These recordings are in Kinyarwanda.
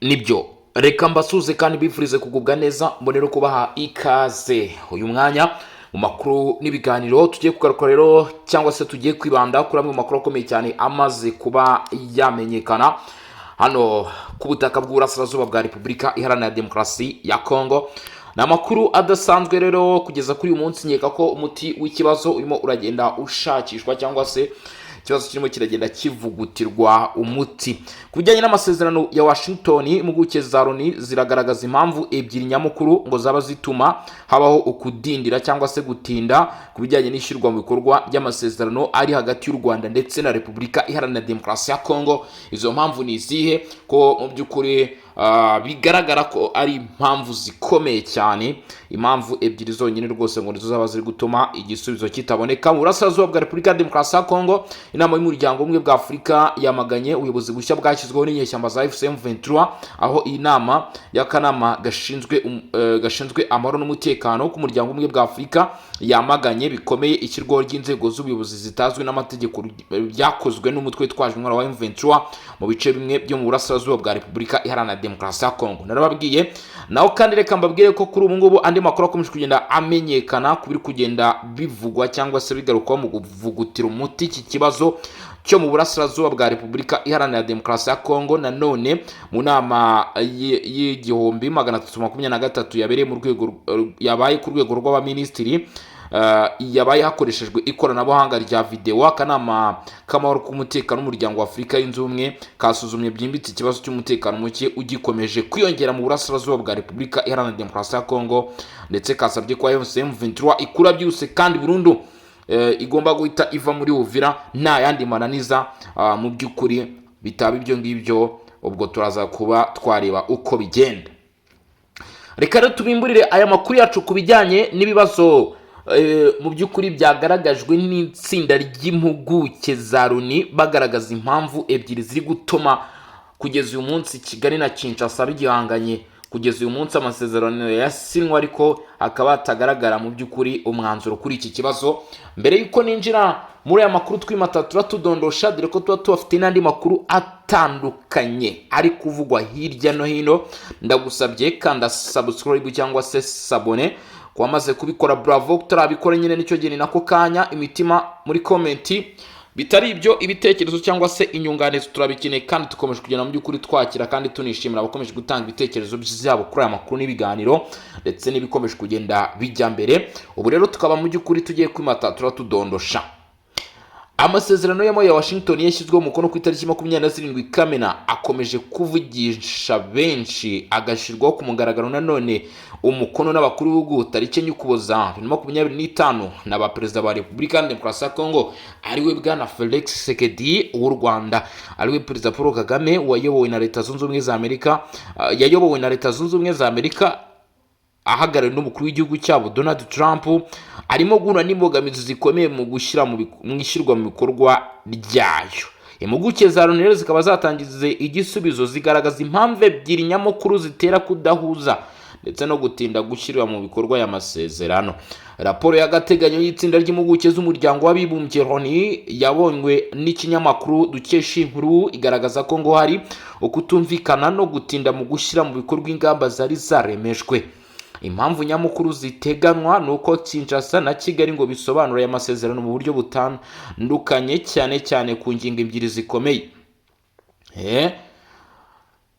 Nibyo, reka mbasuze kandi bifurize kugubwa neza, mbonero kubaha ikaze uyu mwanya mu makuru n'ibiganiro tugiye kugaruka rero, cyangwa se tugiye kwibanda kuri amwe mu makuru akomeye cyane amaze kuba yamenyekana hano ku butaka bw'Uburasirazuba bwa Repubulika Iharanira Demokarasi ya Kongo. Ni amakuru adasanzwe rero kugeza kuri uyu munsi. Nkeka ko umuti w'ikibazo urimo uragenda ushakishwa, cyangwa se ikibazo kirimo kiragenda kivugutirwa umuti. Ku bijyanye n'amasezerano ya Washington, impuguke za Loni ziragaragaza impamvu ebyiri nyamukuru ngo zaba zituma habaho ukudindira cyangwa se gutinda ku bijyanye n'ishyirwa mu bikorwa ry'amasezerano ari hagati y'u Rwanda ndetse na Repubulika Iharanira Demokarasi ya Kongo. Izo mpamvu ni izihe, ko mu by'ukuri bigaragara ko ari impamvu zikomeye cyane? Impamvu ebyiri zonyine rwose ngo nizo zaba ziri gutuma igisubizo kitaboneka mu Burasirazuba bwa Repubulika ya Demokarasi ya Kongo. Inama y'Umuryango Ubumwe bwa Afurika yamaganye ubuyobozi bushya bwashyizweho n'inyeshyamba za AFC M23, aho iyi nama y'akanama gashinzwe amahoro n'umutekano ku Muryango Ubumwe bwa Afurika yamaganye bikomeye ishyirwaho ry'inzego z'ubuyobozi zitazwi n'amategeko byakozwe n'umutwe witwaje intwaro wa M23 mu bice bimwe byo mu Burasirazuba bwa Repubulika Iharanira Demokarasi ya Kongo. Narababwiye naho kandi, reka mbabwire ko kuri ubu ngubu andi makuru akomeje kugenda amenyekana ku biri kugenda bivugwa cyangwa se bigarukwaho mu kuvugutira umuti iki kibazo cyo mu Burasirazuba bwa Repubulika Iharanira Demokarasi ya Kongo. Nanone mu nama y'1323 yabereye mu rwego, yabaye ku rwego rw'abaminisitiri, yabaye hakoreshejwe ikoranabuhanga rya videwo, akanama k'amahoro k'umutekano w'Umuryango wa Afurika Yunze Ubumwe kasuzumye byimbitse ikibazo cy'umutekano muke ugikomeje kwiyongera mu Burasirazuba bwa Repubulika Iharanira Demokarasi ya Kongo, ndetse kasabye ko AFC M23 ikura byose kandi burundu, igomba guhita iva muri Uvira nta yandi mananiza. Mu by'ukuri bitaba ibyo ngibyo, ubwo turaza kuba twareba uko bigenda. Reka rero tubimburire aya makuru yacu ku bijyanye n'ibibazo mu by'ukuri byagaragajwe n'itsinda ry'impuguke za Loni, bagaragaza impamvu ebyiri ziri gutuma kugeza uyu munsi Kigali na Kinshasa bigihanganye. Kugeza uyu munsi amasezerano yasinywe, ariko hakaba hatagaragara mu by'ukuri umwanzuro kuri iki kibazo. Mbere y'uko ninjira muri aya makuru twimata turatudondosha, dore ko tuba tubafite n'andi makuru atandukanye ari kuvugwa hirya no hino, ndagusabye kanda subscribe cyangwa se s'abonner. Wamaze kubikora, bravo. Utarabikora nyine, nicyo gihe, ni nako kanya. Imitima muri comment, bitari ibyo ibitekerezo cyangwa se inyunganizi turabikeneye, kandi dukomeje kugenda mu by'ukuri twakira kandi tunishimira abakomeje gutanga ibitekerezo byabo kuri aya makuru n'ibiganiro ndetse n'ibikomeje kugenda bijya mbere. Ubu rero tukaba mu by'ukuri tugiye kwimata turatudondosha. Amasezerano y'amahoro ya Washington yashyizweho umukono ku itariki 27 Kamena akomeje kuvugisha benshi, agashyirwaho ku mugaragaro nanone umukono n'abakuru b'ibihugu tariki 4 Ukuboza 2025 na ba perezida ba Repubulika ya Demokarasi ya Kongo, ariwe Bwana Felix Tshisekedi w'u Rwanda, ariwe Perezida Paul Kagame wayobowe na Leta Zunze Ubumwe za Amerika, yayobowe na Leta Zunze Ubumwe za Amerika ahagarariwe n'umukuru w'igihugu cyabo Donald Trump, arimo guhura n'imbogamizi zikomeye mu gushyira mu ishyirwa mu bikorwa ryayo. Impuguke za Loni rero zikaba zatangize igisubizo, zigaragaza impamvu ebyiri nyamukuru zitera kudahuza ndetse no gutinda gushyirwa mu bikorwa aya masezerano. Raporo y'agateganyo y'itsinda ry'impuguke z'Umuryango w'Abibumbye Loni yabonywe n'ikinyamakuru dukesha inkuru igaragaza ko ngo hari ukutumvikana no gutinda mu gushyira mu bikorwa ingamba zari zaremejwe. Impamvu nyamukuru ziteganwa ni uko Kinshasa na Kigali ngo bisobanura aya masezerano mu buryo butandukanye, cyane cyane ku ngingo ebyiri zikomeye.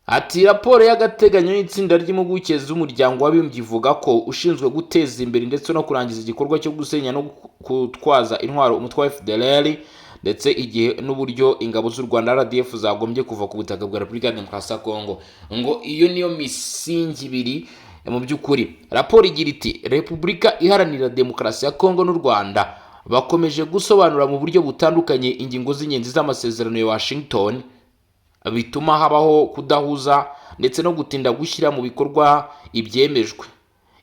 Ati raporo y'agateganyo y'itsinda ry'impuguke z'Umuryango w'Abibumbye ivuga ko ushinzwe guteza imbere ndetse no kurangiza igikorwa cyo gusenya no gutwaza intwaro umutwe wa FDLR, ndetse igihe n'uburyo ingabo z'u Rwanda RDF zagombye kuva ku butaka bwa Repubulika ya Demokarasi ya Kongo. Ngo iyo niyo misingi ibiri. Mu by'ukuri raporo igira iti: "Repubulika Iharanira Demokarasi ya Kongo n'u Rwanda bakomeje gusobanura mu buryo butandukanye ingingo z'ingenzi z'amasezerano ya Washington, bituma habaho kudahuza ndetse no gutinda gushyira mu bikorwa ibyemejwe.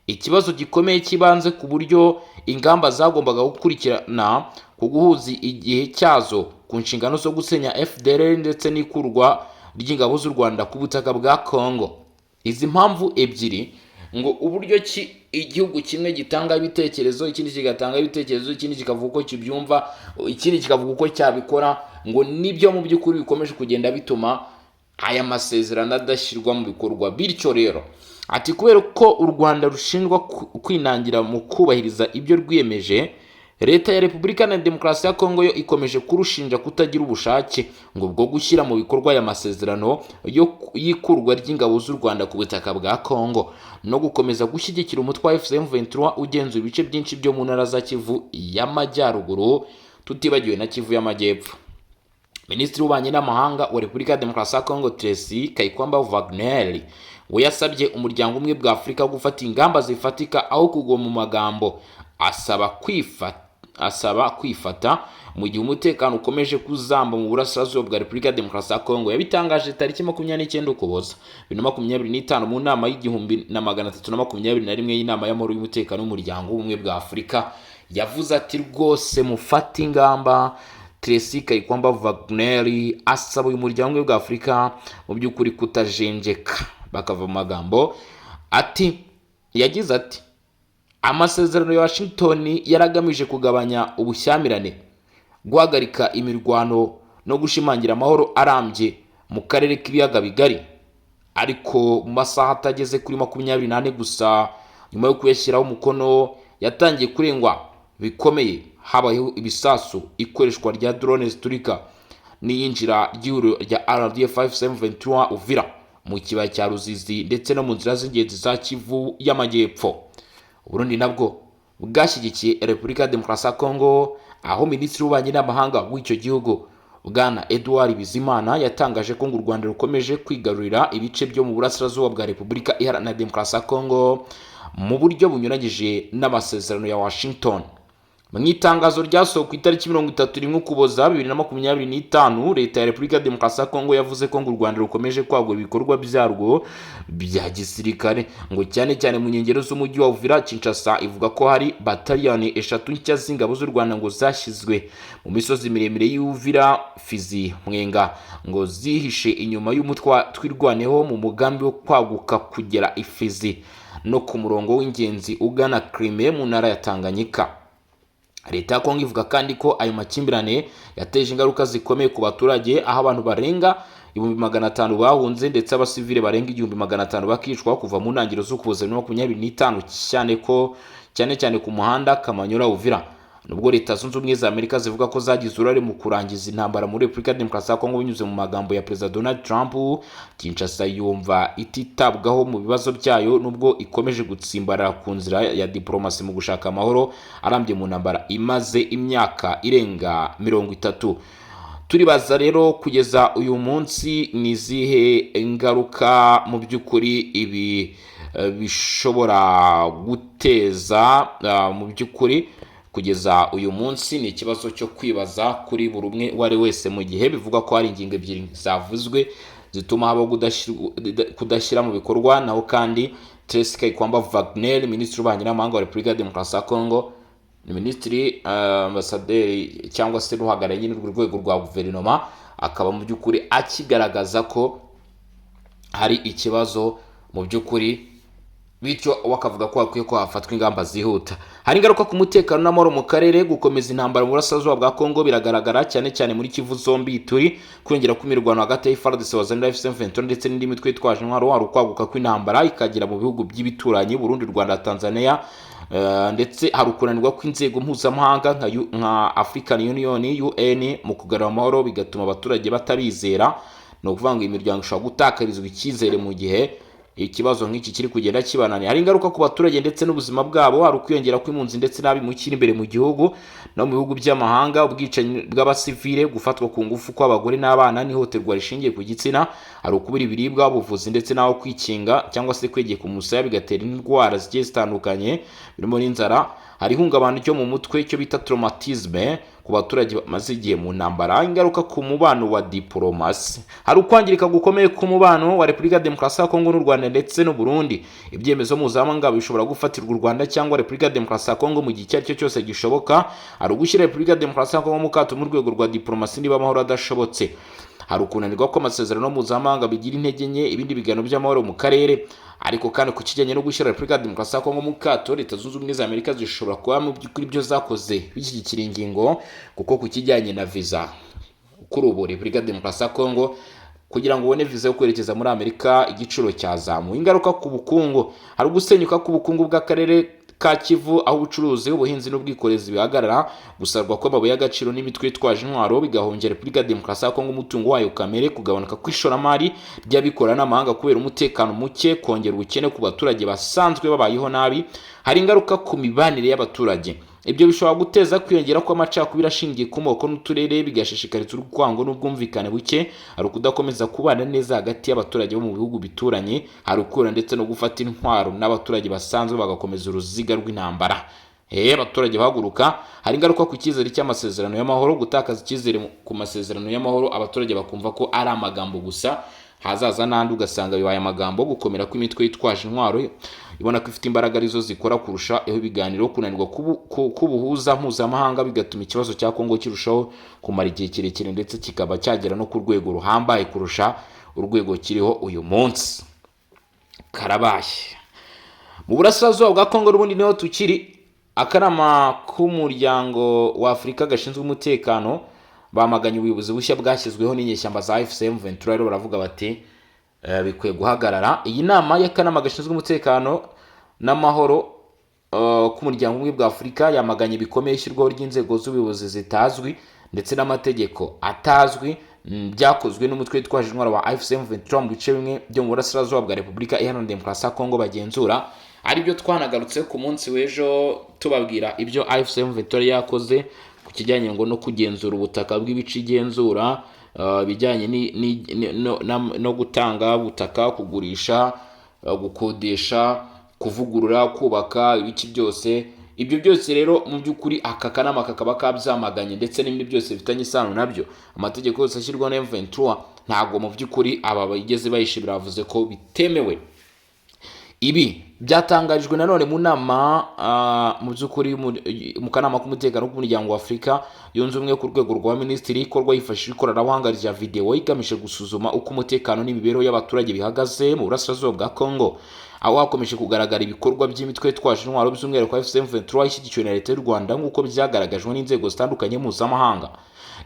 Ikibazo gikomeye kibanze ku buryo ingamba zagombaga gukurikirana ku guhuza igihe cyazo ku nshingano zo gusenya FDLR ndetse n'ikurwa ry'ingabo z'u Rwanda ku butaka bwa Congo." Izi mpamvu ebyiri ngo uburyo ki igihugu kimwe gitanga ibitekerezo, ikindi kigatanga ibitekerezo, ikindi kikavuga uko kibyumva, ikindi kikavuga uko cyabikora, ngo nibyo mu by'ukuri bikomeje kugenda bituma Aya masezerano adashyirwa mu bikorwa. Bityo rero, ati kubera ko u Rwanda rushinjwa kwinangira mu kubahiriza ibyo rwiyemeje, Leta ya Repubulika na Demokarasi ya Kongo yo ikomeje kurushinja kutagira ubushake ngo bwo gushyira mu bikorwa aya masezerano y'ikurwa ry'ingabo z'u Rwanda ku butaka bwa Kongo no gukomeza gushyigikira umutwe wa AFC M23 ugenzura ibice byinshi byo mu ntara za Kivu y'Amajyaruguru, tutibagiwe na Kivu y'Amajyepfo. Minisitiri w'Ububanyi n'Amahanga wa Repubulika ya Demokarasi ya Kongo, Tracy Kayikwamba Wagner, we yasabye Umuryango Umwe bwa Afurika gufata ingamba zifatika aho kugwa mu magambo, asaba kwifata mu gihe umutekano ukomeje kuzamba mu burasirazuba bwa Repubulika ya Demokarasi ya Kongo. Yabitangaje tariki 29 Ukuboza 2025 mu nama y'1321 y'Inama y'Amahoro y'Umutekano w'Umuryango w'Ubumwe bwa Afurika. Yavuze ati: "Rwose mufate ingamba." Tracy Kayikwamba Wagner asaba uyu muryango w'Ubumwe bwa Afurika mu by'ukuri kutajenjeka bakava mu magambo. Ati, yagize ati: "Amasezerano ya Washington yaragamije kugabanya ubushyamirane, guhagarika imirwano no gushimangira amahoro arambye mu karere k'Ibiyaga Bigari, ariko mu masaha atageze kuri 24 gusa nyuma yo kuyashyiraho umukono yatangiye kurengwa bikomeye. Habayeho ibisasu, ikoreshwa rya drone ziturika n'iyinjira ry'ihuriro rya RDF 523 Uvira, mu kibaya cya Ruzizi ndetse no mu nzira z'ingenzi za Kivu y'Amajyepfo." Uburundi nabwo bwashyigikiye Repubulika ya Demokarasi ya Kongo, aho Minisitiri w'Ububanyi n'Amahanga w'icyo gihugu, Bwana Edouard Bizimana, yatangaje ko ngo u Rwanda rukomeje kwigarurira ibice byo mu burasirazuba bwa Repubulika Iharanira Demokarasi ya Kongo mu buryo bunyuranyije n'amasezerano ya Washington. Mu itangazo ryasohowe ku itariki 31 Ukuboza 2025, Leta ya Repubulika ya Demokarasi ya Kongo yavuze ko ngo u Rwanda rukomeje kwagura ibikorwa byarwo bya gisirikare, ngo cyane cyane mu nkengero z'umujyi wa Uvira. Kinshasa ivuga ko hari bataliyani eshatu nshya z'ingabo z'u Rwanda ngo zashyizwe mu misozi miremire y'Uvira, Fizi, Mwenga, ngo zihishe inyuma y'umutwe wa Twirwaneho mu mugambi wo kwaguka kugera i Fizi no ku murongo w'ingenzi ugana Crimea mu ntara ya Tanganyika. Leta ya Kongo ivuga kandi ko ayo makimbirane yateje ingaruka zikomeye ku baturage, aho abantu barenga 500,000 bahunze ndetse abasivile barenga 1500 bakicwa kuva mu ntangiriro z'Ukuboza 2025, cyane cyane ku muhanda Kamanyola Uvira. Nubwo Leta Zunze Ubumwe za Amerika zivuga ko zagize uruhare mu kurangiza intambara muri Repubulika ya Demokarasi ya Kongo binyuze mu magambo ya Perezida Donald Trump, Kinshasa yumva ititabwaho mu bibazo byayo, nubwo ikomeje gutsimbarara ku nzira ya diplomasi mu gushaka amahoro arambye mu ntambara imaze imyaka irenga 30. Turibaza rero, kugeza uyu munsi ni izihe ngaruka mu by'ukuri ibi bishobora guteza? Mu by'ukuri, kugeza uyu munsi ni ikibazo cyo kwibaza kuri buri umwe uwo ari wese, mu gihe bivugwa ko hari ingingo ebyiri zavuzwe zituma habaho kudashyira mu bikorwa. Naho kandi Tracy Kayikwamba Wagner, Minisitiri w'Ububanyi n'Amahanga wa Repubulika ya Demokarasi ya Kongo, ni minisitiri, ambasaderi cyangwa se n'uhagarariye nyine urwo rwego rwa guverinoma, akaba mu by'ukuri akigaragaza ko hari ikibazo mu by'ukuri, bityo we akavuga ko hakwiye ko hafatwa ingamba zihuta. Hari ingaruka ku mutekano n'amahoro mu karere. Gukomeza intambara mu burasirazuba bwa Kongo biragaragara cyane cyane muri Kivu zombi, Ituri, kwiyongera kw'imirwano hagati ya FARDC, Wazalendo, AFC M23 ndetse n'indi mitwe yitwaje intwaro. Hari ukwaguka kw'intambara ikagera mu bihugu by'ibituranyi, Burundi, Rwanda, Tanzania, ndetse hari ukunanirwa kw'inzego mpuzamahanga nka African Union, UN mu kugarura amahoro, bigatuma abaturage batabizera. Ni ukuvuga ngo imiryango ishobora gutakarizwa icyizere mu gihe ikibazo nk'iki kiri kugenda kibananiye. Hari ingaruka ku baturage ndetse n'ubuzima bwabo. Hari ukwiyongera kw'impunzi ndetse n'abimukira imbere mu gihugu no mu bihugu by'amahanga, ubwicanyi bw'abasivile, gufatwa ku ngufu kw'abagore n'abana n'ihohoterwa rishingiye ku gitsina. Hari ukubura ibiribwa, ubuvuzi ndetse n'aho kwikinga cyangwa se kwegeka umusaya, bigatera indwara zigiye zitandukanye birimo n'inzara. Hari ihungabana ryo mu mutwe, icyo bita traumatisme, ku baturage bamaze igihe mu ntambara. Ingaruka ku mubano wa diporomasi: hari ukwangirika gukomeye k'umubano wa Repubulika ya Demokarasi ya Kongo n'u Rwanda ndetse n'u Burundi. Ibyemezo mpuzamahanga bishobora gufatirwa u Rwanda cyangwa Repubulika ya Demokarasi ya Kongo mu gihe icyo ari cyo cyose gishoboka. Hari ugushyira Repubulika ya Demokarasi ya Kongo mu kato mu rwego rwa diporomasi niba amahoro adashobotse. Hari ukunanirwa kw'amasezerano mpuzamahanga bigira intege nke ibindi biganiro by'amahoro mu karere. Ariko kandi ku kijyanye no gushyira Repubulika ya Demokarasi ya Kongo mu kato, Leta Zunze Ubumwe za Amerika zishobora kuba mu by'ukuri ibyo zakoze bishyigikira ingingo, kuko ku kijyanye na viza kuri ubu Repubulika ya Demokarasi ya Kongo Kugira ngo ubone viza yo kwerekeza muri Amerika, igiciro cyazamuwe. Ingaruka ku bukungu: hari ugusenyuka k'ubukungu bw'akarere ka Kivu, aho ubucuruzi, ubuhinzi n'ubwikorezi bihagarara. Gusarwa kw'amabuye y'agaciro n'imitwe yitwaje intwaro bigahongera Repubulika ya Demokarasi ya Kongo umutungo wayo kamere. Kugabanuka kw'ishoramari ry'abikorera n'amahanga kubera umutekano muke, kongera ubukene ku baturage basanzwe babayeho nabi. Hari ingaruka ku mibanire y'abaturage. Ibyo bishobora guteza kwiyongera kw'amacakubiri ashingiye ku moko n'uturere, bigashishikariza urwango n'ubwumvikane buke. Hari ukudakomeza kubana neza hagati y'abaturage bo mu bihugu bituranye. Hari ukura ndetse no gufata intwaro n'abaturage basanzwe bagakomeza uruziga rw'intambara. Abaturage bahaguruka. Hari ingaruka ku cyizere cy'amasezerano y'amahoro, gutakaza icyizere ku masezerano y'amahoro, abaturage bakumva ko ari amagambo gusa, hazaza n'andi ugasanga bibaye amagambo. Gukomera kw'imitwe yitwaje intwaro ibona ko ifite imbaraga arizo zikora kurusha aho ibiganiro. Kunanirwa k'ubuhuza mpuzamahanga bigatuma ikibazo cya Kongo kirushaho kumara igihe kirekire, ndetse kikaba cyagera no ku rwego ruhambaye kurusha urwego kiriho uyu munsi. Karabaye. Mu burasirazuba bwa Kongo n'ubundi niho tukiri. Akanama k'Umuryango wa Afurika gashinzwe umutekano bamaganye ubuyobozi bushya bwashyizweho n'inyeshyamba za AFC M23. Rero baravuga bati bikwiye guhagarara. Iyi nama y'akanama gashinzwe umutekano n'amahoro k'Umuryango Umwe bwa Afurika yamaganye bikomeye ishyirwaho ry'inzego z'ubuyobozi zitazwi ndetse n'amategeko atazwi, byakozwe n'umutwe witwaje intwaro wa AFC M23 mu bice bimwe byo mu burasirazuba bwa Repubulika Iharanira Demokarasi ya Kongo bagenzura, aribyo twanagarutse ku munsi w'ejo tubabwira ibyo AFC M23 yakoze ku kijyanye ngo no kugenzura ubutaka bw'ibice igenzura, ibijyanye no gutanga ubutaka, kugurisha, gukodesha, kuvugurura, kubaka, ibiki byose. Ibyo byose rero mu by'ukuri aka kanama kakaba kabyamaganye, ndetse n'ibindi byose bifitanye isano nabyo. Amategeko yose ashyirwaho na M23 ntabwo mu by'ukuri aba bageze bayishimira, bavuze ko bitemewe. Ibi byatangarijwe nanone mu nama mu by'ukuri mu kanama k'umutekano k'Umuryango wa Afurika Yunze Ubumwe ku rwego rwa minisitiri, ikorwa hifashishijwe ikoranabuhanga rya videwo, igamije gusuzuma uko umutekano n'imibereho y'abaturage bihagaze mu burasirazuba bwa Congo, aho hakomeje kugaragara ibikorwa by'imitwe yitwaje intwaro, by'umwihariko AFC M23 ishyigikiwe na Leta y'u Rwanda, nk'uko byagaragajwe n'inzego zitandukanye mpuzamahanga.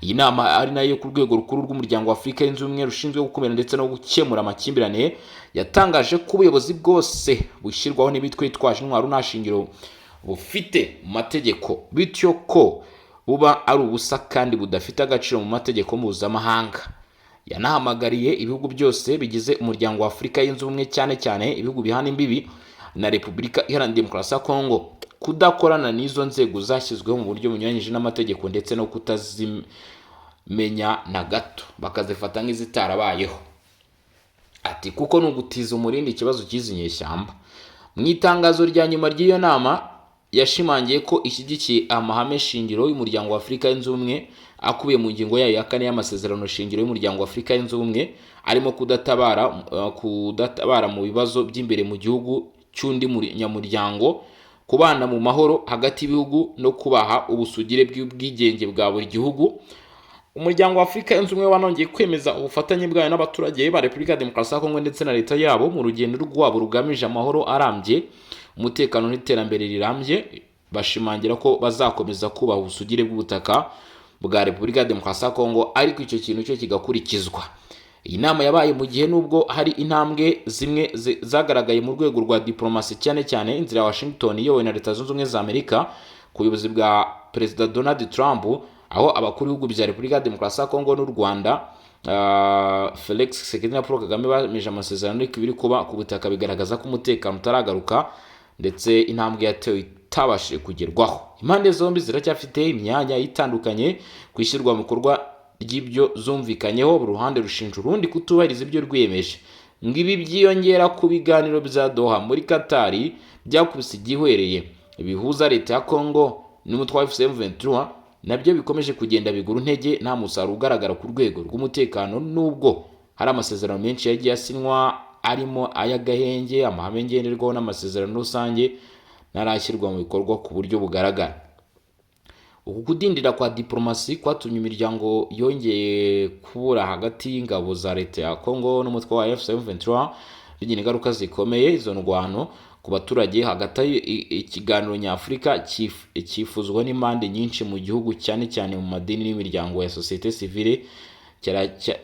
Iyi nama, ari nayo ku rwego rukuru rw'Umuryango wa Afurika Yunze Ubumwe rushinzwe gukumira ndetse no gukemura amakimbirane, yatangaje ko ubuyobozi bwose bushyirwaho n'imitwe yitwaje intwaro nta shingiro bufite mu mategeko, bityo ko buba ari ubusa kandi budafite agaciro mu mategeko mpuzamahanga. Yanahamagariye ibihugu byose bigize Umuryango wa Afurika Yunze Ubumwe, cyane cyane ibihugu bihana imbibi na Repubulika Iharanira Demokarasi ya Kongo, kudakorana n'izo nzego zashyizweho mu buryo bunyuranyije n'amategeko, ndetse no kutazimenya na gato, bakazifata nk'izitarabayeho. Ati kuko ni ugutiza umurindi ikibazo cy'izi nyeshyamba. Mu itangazo rya nyuma ry'iyo nama, yashimangiye ko ishyigikiye amahame shingiro y'Umuryango wa Afurika Yunze Ubumwe akubiye mu ngingo yayo ya 4 y'amasezerano shingiro y'Umuryango wa Afurika Yunze Ubumwe, arimo kudatabara mu bibazo by'imbere mu gihugu cy'undi munyamuryango, kubana mu mahoro hagati y'ibihugu no kubaha ubusugire bw'ubwigenge bwa buri gihugu. Umuryango wa Afurika Yunze Ubumwe wanongeye kwemeza ubufatanye bwayo n'abaturage ba Repubulika ya Demokarasi ya Kongo ndetse na leta yabo mu rugendo rwabo rugamije amahoro arambye, umutekano n'iterambere rirambye, bashimangira ko bazakomeza kubaha ubusugire bw'ubutaka bwa Repubulika ya Demokarasi ya Kongo, ariko icyo kintu cyo kigakurikizwa. Iyi nama yabaye mu gihe, nubwo hari intambwe zimwe zagaragaye mu rwego rwa diplomasi, cyane cyane inzira ya Washington iyobowe na Leta Zunze Ubumwe za Amerika ku buyobozi bwa Perezida Donald Trump, aho abakuru b'ibihugu bya Repubulika ya Demokarasi ya Kongo n'u Rwanda, Felix Tshisekedi na Paul Kagame, bemeje amasezerano, ariko ibiri kuba ku butaka bigaragaza ko umutekano utaragaruka ndetse intambwe yatewe itabashije kugerwaho. Impande zombi ziracyafite imyanya itandukanye ku ishyirwa mu bikorwa ry'ibyo zumvikanyeho. Buri ruhande rushinja urundi kutubahiriza ibyo rwiyemeje. Ngo ibi byiyongera ku biganiro bya Doha muri Katari byakubise igihwereye, bihuza leta ya Congo n'umutwe wa AFC M23, nabyo bikomeje kugenda bigura intege, nta musaruro ugaragara ku rwego rw'umutekano, nubwo hari amasezerano menshi yagiye asinywa, arimo ay'agahenge, amahame ngenderwaho n'amasezerano rusange ntarashyirwa mu bikorwa ku buryo bugaragara. Uku kudindira kwa diplomasi kwatumye imiryango yongeye kubura hagati y'ingabo za leta ya Congo n'umutwe wa AFC M23, bigira ingaruka zikomeye izo ndwano ku baturage. Hagati aho, ikiganiro nyafurika cyifuzwa n'impande nyinshi mu gihugu, cyane cyane mu madini n'imiryango ya sosiyete sivile.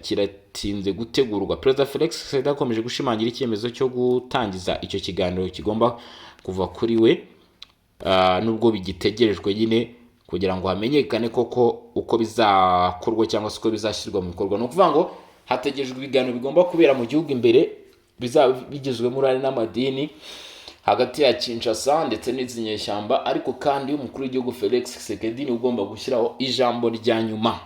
Kiratinze gutegurwa. Perezida Felix Tshisekedi akomeje gushimangira icyemezo cyo gutangiza icyo kiganiro kigomba kuva kuri we, nubwo bigitegerejwe nyine kugira ngo hamenyekane koko uko bizakorwa cyangwa se uko bizashyirwa mu bikorwa. Ni ukuvuga ngo hategerejwe ibiganiro bigomba kubera mu gihugu imbere, bizaba bigizwemo uruhare n'amadini, hagati ya Kinshasa ndetse n'izi nyeshyamba. Ariko kandi umukuru w'igihugu Felix Tshisekedi niwe ugomba gushyiraho ijambo rya nyuma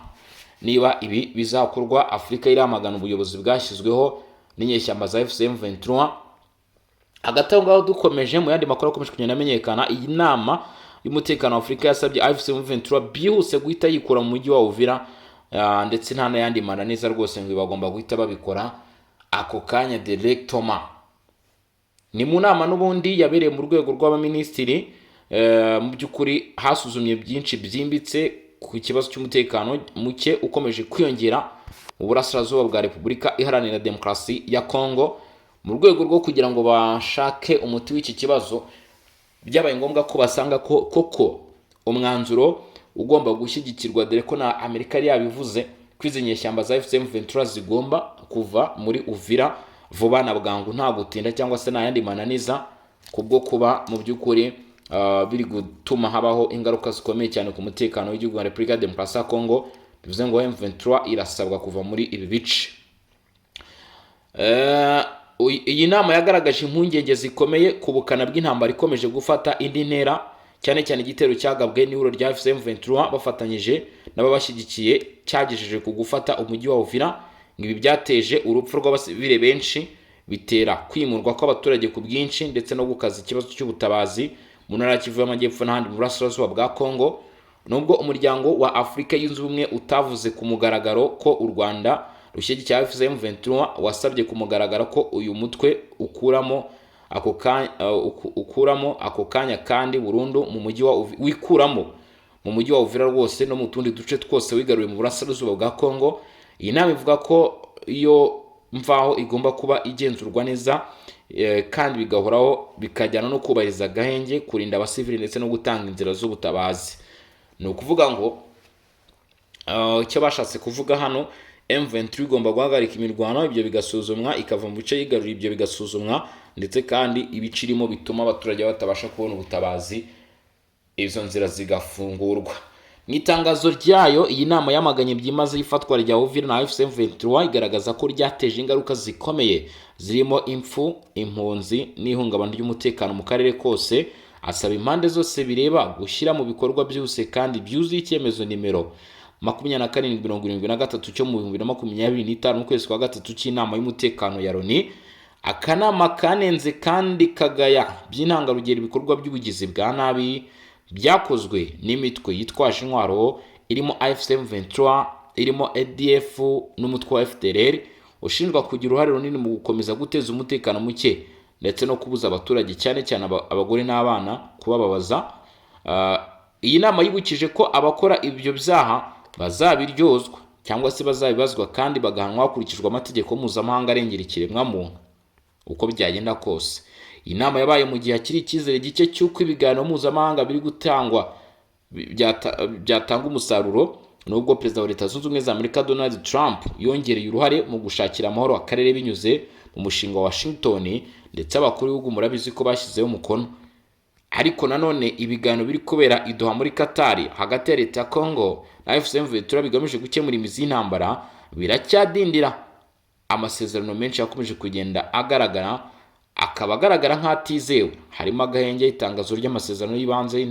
niba ibi bizakorwa. Afurika iramagana ubuyobozi bwashyizweho n'inyeshyamba za AFC M23. Hagati aho ngaho, dukomeje mu yandi makuru akomeje kugenda amenyekana, iyi nama y'umutekano wa Afurika yasabye AFC M23 byihuse guhita yikura mu mujyi wa Uvira, ndetse nta n'ayandi mananiza rwose, ngo bagomba guhita babikora ako kanya directement. Ni mu nama n'ubundi yabereye mu rwego rw'abaminisitiri. Mu by'ukuri hasuzumye byinshi byimbitse ku kibazo cy'umutekano muke ukomeje kwiyongera mu burasirazuba bwa Repubulika Iharanira Demokarasi ya Kongo. Mu rwego rwo kugira ngo bashake umuti w'iki kibazo, byabaye ngombwa ko basanga ko koko umwanzuro ugomba gushyigikirwa, dore ko na Amerika yari yabivuze ko izi nyeshyamba za AFC M23 zigomba kuva muri Uvira vuba na bwangu, nta gutinda cyangwa se nta yandi mananiza, kubwo kuba mu by'ukuri biri gutuma habaho ingaruka zikomeye cyane ku mutekano w'igihugu wa Repubulika ya Demokarasi ya Kongo. Bivuze ngo M23 irasabwa kuva muri ibi bice. Iyi nama yagaragaje impungenge zikomeye ku bukana bw'intambara ikomeje gufata indi ntera, cyane cyane igitero cyagabwe n'ihuriro rya AFC M23 bafatanyije n'ababashyigikiye, cyagejeje ku gufata umujyi wa Uvira. Ngo ibi byateje urupfu rw'abasivile benshi, bitera kwimurwa kw'abaturage ku bwinshi, ndetse no gukaza ikibazo cy'ubutabazi mu ntara ya Kivu y'Amajyepfo n'ahandi mu burasirazuba bwa Kongo. Nubwo Umuryango wa Afurika Yunze Ubumwe utavuze ku mugaragaro ko u Rwanda rushyigikiye AFC M23, wasabye ku mugaragaro ko uyu mutwe ukuramo ako kanya kandi burundu mu mujyi wa wikuramo mu mujyi wa Uvira rwose no mu tundi duce twose wigaruye mu burasirazuba bwa Kongo. Iyi nama ivuga ko iyo mvaho igomba kuba igenzurwa neza, kandi bigahoraho, bikajyana no kubahiriza agahenge, kurinda abasivili ndetse no gutanga inzira z'ubutabazi. Ni ukuvuga ngo icyo bashatse kuvuga hano, M23 igomba guhagarika imirwano, ibyo bigasuzumwa, ikava mu bice yigaruriye, ibyo bigasuzumwa, ndetse kandi ibice irimo bituma abaturage batabasha kubona ubutabazi, izo nzira zigafungurwa. Mu itangazo ryayo, iyi nama yamaganye byimazeyo ifatwa rya Uvira na AFC M23, igaragaza ko ryateje ingaruka zikomeye zirimo impfu, impunzi n'ihungabana ry'umutekano mu karere kose. Asaba impande zose bireba gushyira mu bikorwa byihuse kandi byuzuye icyemezo nimero 2773 cyo mu 2025 mu kwezi kwa gatatu cy'inama y'umutekano ya Loni. Akanama kanenze kandi kagaya by'intangarugero ibikorwa by'ubugizi bwa nabi byakozwe n'imitwe yitwaje intwaro irimo AFC M23, irimo ADF n'umutwe wa FDLR, ushinjwa kugira uruhare runini mu gukomeza guteza umutekano muke ndetse no kubuza abaturage, cyane cyane abagore n'abana, kubababaza. Iyi nama yibukije ko abakora ibyo byaha bazabiryozwa cyangwa se bazabibazwa kandi bagahanwa hakurikijwe amategeko mpuzamahanga arengera ikiremwamuntu uko byagenda kose. Iyi nama yabaye mu gihe hakiri icyizere gike cy'uko ibiganiro mpuzamahanga biri gutangwa byatanga umusaruro, nubwo Perezida wa Leta Zunze Ubumwe za Amerika Donald Trump yongereye uruhare mu gushakira amahoro akarere binyuze mu mushinga wa Washington, ndetse abakuru b'ibihugu murabizi ko bashyizeho umukono. Ariko nanone ibiganiro biri kubera i Doha muri Qatar hagati ya leta ya Congo na AFC M23 bigamije gukemura imizi y'intambara biracyadindira. Amasezerano menshi yakomeje kugenda agaragara akaba agaragara nk'atizewe, harimo agahenge, itangazo ry'amasezerano y'ibanze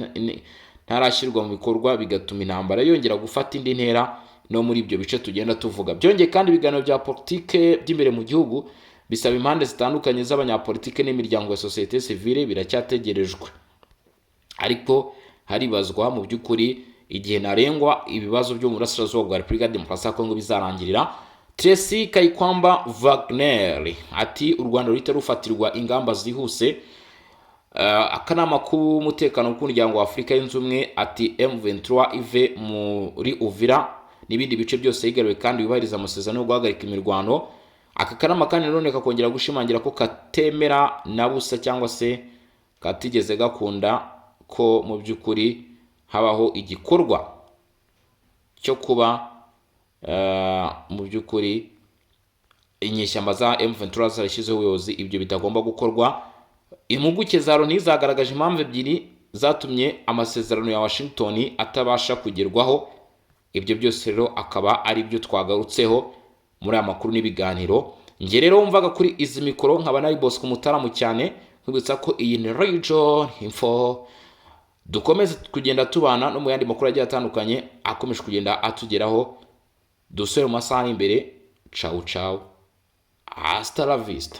ntarashyirwa mu bikorwa, bigatuma intambara yongera gufata indi ntera no muri ibyo bice tugenda tuvuga. Byongeye kandi, ibiganiro bya politike by'imbere mu gihugu bisaba impande zitandukanye z'abanyapolitike n'imiryango ya sosiyete sivile biracyategerejwe. Ariko haribazwa mu by'ukuri igihe ntarengwa ibibazo byo mu burasirazuba bwa Repubulika ya Demokarasi ya Kongo bizarangirira. Tracy Kayikwamba Wagner ati u Rwanda ruhita rufatirwa ingamba zihuse. Akanama k'umutekano k'Umuryango wa Afurika Yunze Ubumwe ati M23 ive muri Uvira n'ibindi bice byose yigaruwe kandi yubahiriza amasezerano yo guhagarika imirwano. Aka kanama kandi nanone kakongera gushimangira ko katemera na busa cyangwa se katigeze gakunda ko mu by'ukuri habaho igikorwa cyo kuba Mu by'ukuri inyeshyamba za M23 zarashyizeho ubuyobozi, ibyo bitagomba gukorwa. Impuguke za Loni zagaragaje impamvu ebyiri zatumye amasezerano ya Washington atabasha kugerwaho. Ibyo byose rero akaba ari byo twagarutseho muri aya makuru n'ibiganiro. Njye rero wumvaga kuri izi mikoro nkaba nari Bosco Mutaramu cyane, nkwibutsa ko iyi ni Region Info. Dukomeze kugenda tubana no mu yandi makuru agiye atandukanye akomeje kugenda atugeraho. Dusubire mu masaha ari imbere. Cawu cawu, hasta la vista.